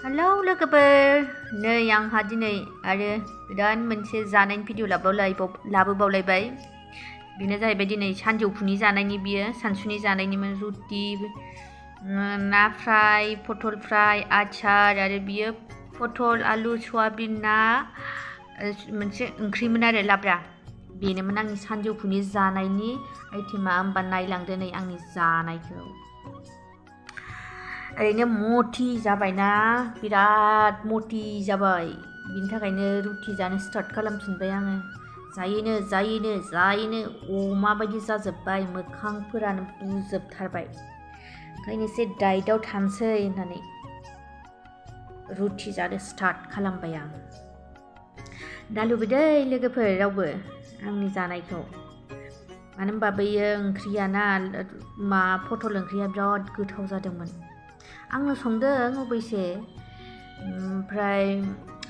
Hello लोगोफोर, नै आंहा दिनै आरो गोदान मोनसे जानायनि भिडिअ लाबोबावलायबाय। बेनो जाहैबाय दिनै सानजौफुनि जानायनि, बियो सानसुनि जानायनिमोन। रुटि, ना फ्राय, पटल फ्राय, आचार आरो बियो पटल आलु सयाबिन ना मोनसे ओंख्रिमोन आरो लाब्रा। बेनोमोन आंनि सानजौफुनि जानायनि आइटेमा। होमबा नायलांदो नै आंनि जानायखौ। ओरैनो मथि जाबायना, बिराद मथि जाबाय। बिनि थाखायनो रुटि जानो स्टार्ट खालामफिनबाय आङो। जायैनो अमा बायदि जाजोब्बाय, मोखांफोरानो बुजोबथारबाय। ओंखायनो एसे डाइटआव थानोसै होननानै रुटि जानो स्टार्ट खालामबाय आं। दा लुबैदों लोगोफोर रावबो आंनि जानायखौ। मानो होनबा बैयो ओंख्रियाना, पटल ओंख्रिया बिराद गोथाव जादोंमोन। आंनो संदों अबयसे, ओमफ्राय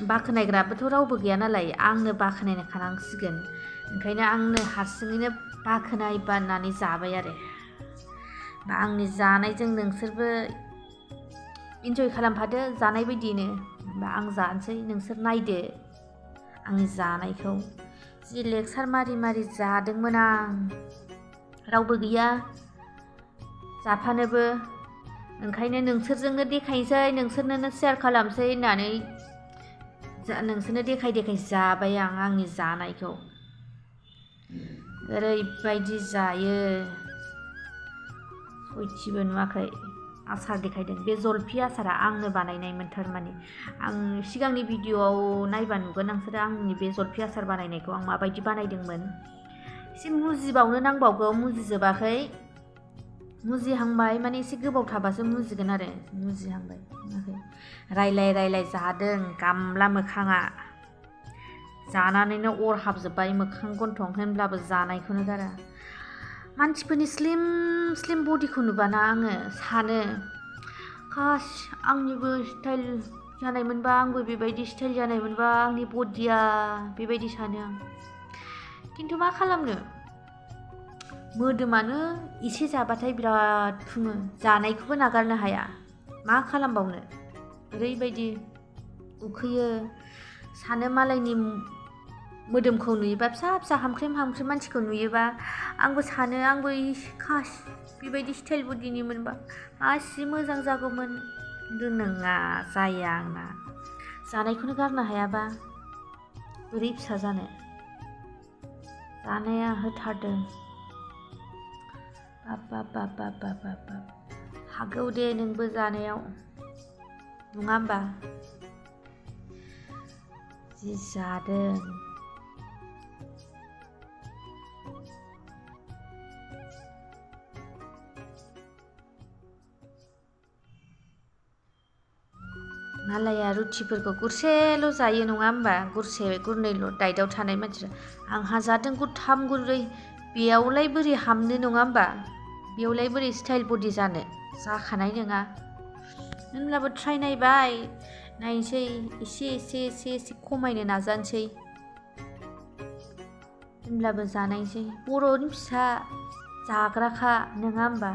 बाख्नायग्राबोथ' रावबो गैया नालाय, आंनो बाख्नायखानांसिगोन। ओंखायनो आंनो हारसिङैनो बाख्नायबानानै जाबाय आरो। बा आंनि जानायजों नोंसोरबो इन्जय खालामफादो जानाय बायदिनो। बा आं जानोसै, नोंसोर नायदो आंनि जानायखौ। जि लेक्सार मारि जादोंमोन आं, रावबो गैया जाफानोबो। ओंखायनो नोंसोरजोंनो देखायनोसै, नोंसोरनोनो शेयार खालामसै होननानै नोंसोरनो देखाय जाबाय आं आंनि जानायखौ। ओरैबायदि जायो, सयथिबो नुवाखै। आसार देखायदों, बे जलफि आसारा आंनो बानायनायमोन। थारमाने आं सिगांनि भिडिअआव नायबा नुगोन नोंसोरो आंनि बे जलफि आसार बानायनायखौ आं माबायदि बानायदोंमोन। एसे मुजिबावनो नांबावगौ, मुजिजोबाखै। मुजिहांबाय, माने एसे गोबाव थाबासो मुजिगोन आरो। मुजिहांबाय, रायलाय जादों गामला मोखाङा। जानानैनो अर हाबजोब्बाय मोखां गन्थं, होनब्लाबो जानायखौनो गारा। मानसिफोरनि स्लिम बडिखौ नुबाना आङो सानो, काश आंनिबो स्टाइल जानायमोनबा, आंबो बेबायदि स्टाइल जानायमोनबा आंनि बडिया, बेबायदि सानो आं। खिन्थु मा खालामनो, मोदोमानो एसे जाबाथाय बिराद फुङो। जानायखौबो नागारनो हाया, मा खालामबावनो। ओरैबायदि उखैयो। सानो मालायनि मोदोमखौ नुयोबा, फिसा हामख्रेम मानसिखौ नुयोबा, आंबो सानो आंबो काश बेबायदि स्टाइल बडिनि मोनबा मासि मोजां जागौमोन। खिन्थु नङा, जाया आंना। जानायखौनो गारनो हायाबा बोरै फिसा जानो। जानाया होथारदों। बाब हागौ दे नोंबो जानायाव, नङा होमबा? जि जादों। मालाया रुटिफोरखौ गुरसेल' जायो, नङा होमबा? गुरसे गुरनैल' डाइटआव थानाय मानसिया। आंहा जादों गुरथाम गुरब्रै। बेयावलाय बोरै हामनो, नङा होमबा? बेयावलाय बोरै स्टाइल बडि जानो, जाखानाय नङा। होनब्लाबो ट्राइ नायबाय, नायनोसै एसे खमायनो नाजानोसै। होनब्लाबो जानायसै। बर'नि फिसा जाग्राखा, नङा होमबा?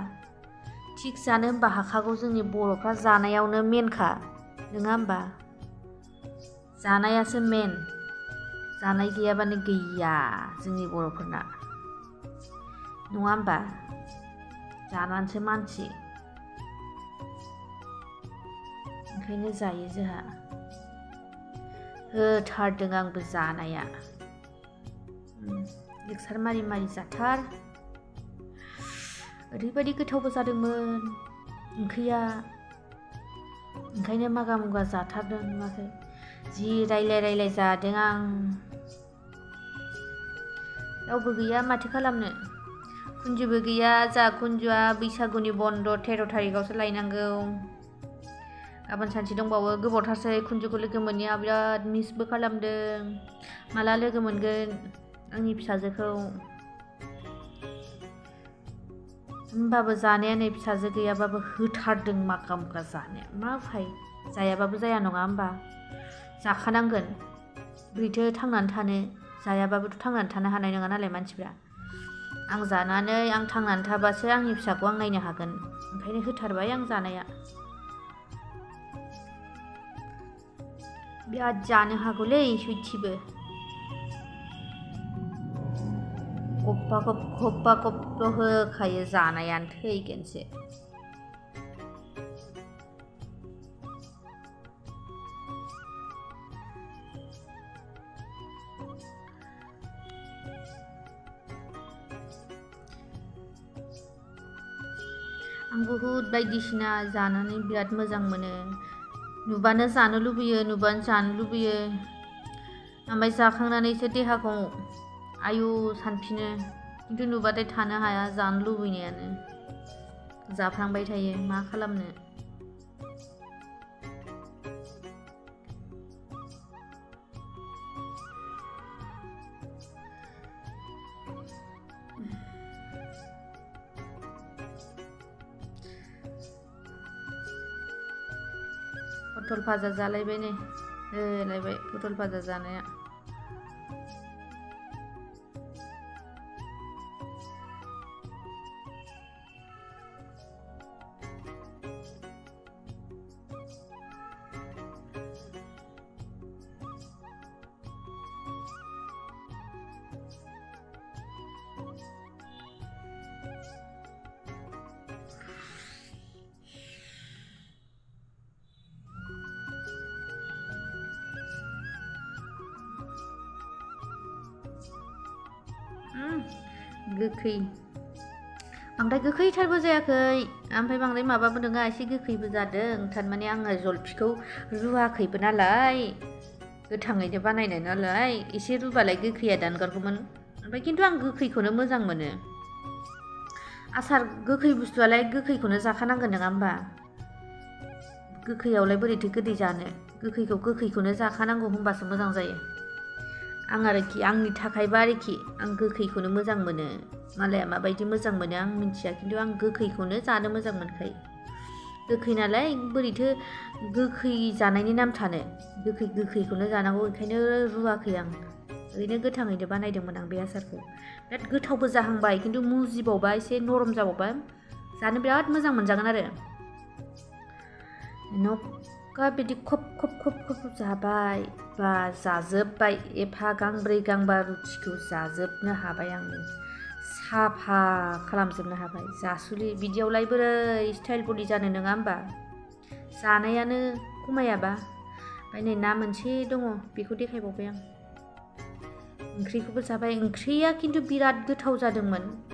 थिग जानो होमबा हाखागौ। जोंनि बर'फ्रा जानायावनो मेनखा, नङा होमबा? जानायासो मेन। जानाय गैयाबानो गैया जोंनि बर'फोरना, नङा होमबा? जानानैसो मानसि। ओंखायनो जायो जोंहा। होथारदों आंबो जानाया। लेक्सार मारि जाथार। ओरैबायदि गोथावबो जादोंमोन ओंख्रिया। ओंखायनो मागा मुगा जाथारदों, नुवाखै? जि रायलाय जादों आं। रावबो गैया, माथो खालामनो। कुन्जुबो गैया। जा कुन्जुआ बैसागुनि बन्द 13 थारिखआवसो लायनांगौ। गाबोन सानसे दंबावो, गोबावथारसै कुन्जुखौ लोगो मोनैया। बिराद मिसबो खालामदों। माला लोगो मोनगोन आंनि फिसाजोखौ। होमबाबो जानाया नै फिसाजो गैयाबाबो होथारदों मागा मुगा जानो। मा उफाय, जायाबाबो जाया, नङा होमबा? जाखानांगोन। बोरैथो थांनानै थानो, जायाबाबोथ' थांनानै थानो हानाय नङा नालाय मानसिफ्रा। आं जानानै आं थांनानै थाबासो आंनि फिसाखौ आं नायनो हागोन। ओंखायनो होथारबाय आं जानाया। बिराद जानो हागौलै सुइथिबो गब्बा गब्बल' होखायो जानायानो थैगोनसो आं बुहुद बायदिसिना जानानै बिराद मोजां मोनो नुबानो जानो लुबैयो ओमफ्राय जाखांनानैसो देहाखौ आयु सानफिनो खिन्थु नुबाथाय थानो हाया जानो लुबैनायानो जाफ्लांबाय थायो मा खालामनो पटल भाजा जालायबाय नै होलायबाय पटल भाजा जानाया गोखै बांद्राय गोखैथारबो जायाखै ओमफ्राय बांद्राय माबाबो नङा एसे गोखैबो जादों थारमाने आङो जलफिखौ रुवाखैबो नालाय गोथाङैनो बानायनाय नालाय एसे रुबालाय गोखैया दानगारगौमोन ओमफ्राय खिन्थु आं गोखैखौनो मोजां मोनो आसार गोखै बुस्थुआलाय गोखैखौनो जाखानांगोन नङा होमबा गोखैयावलाय बोरैथो गोदै जानो गोखैखौनो जाखानांगौ होनबासो मोजां जायो आं आरोखि आंनि थाखायबा आरोखि आं गोखैखौनो मोजां मोनो मालाया माबायदि मोजां मोनो आं मिन्थिया खिन्थु आं गोखैखौनो जानो मोजां मोनखायो गोखै नालाय बोरैथो गोखै जानायनि नाम थानो गोखैखौनो जानांगौ ओंखायनो रुवाखै आं ओरैनो गोथाङैनो बानायदोंमोन आं बे आसारखौ बिराद गोथावबो जाहांबाय खिन्थु मुजिबावबा एसे नरम जाबावबा जानो बिराद मोजां मोनजागोन आरो नक्का बिदि खब जाबाय बा जाजोब्बाय एफा गांब्रै गांबा रुटिखौ जाजोबनो हाबाय आं साफा खालामजोबनो हाबाय जासुलि बिदियावलाय बोरै स्टाइल बडि जानो नङा होमबा जानायानो खमायाबा ओमफ्राय नै ना मोनसे दङ बेखौ देखायबावबाय आं ओंख्रिखौबो जाबाय ओंख्रिया खिन्थु बिराद गोथाव जादोंमोन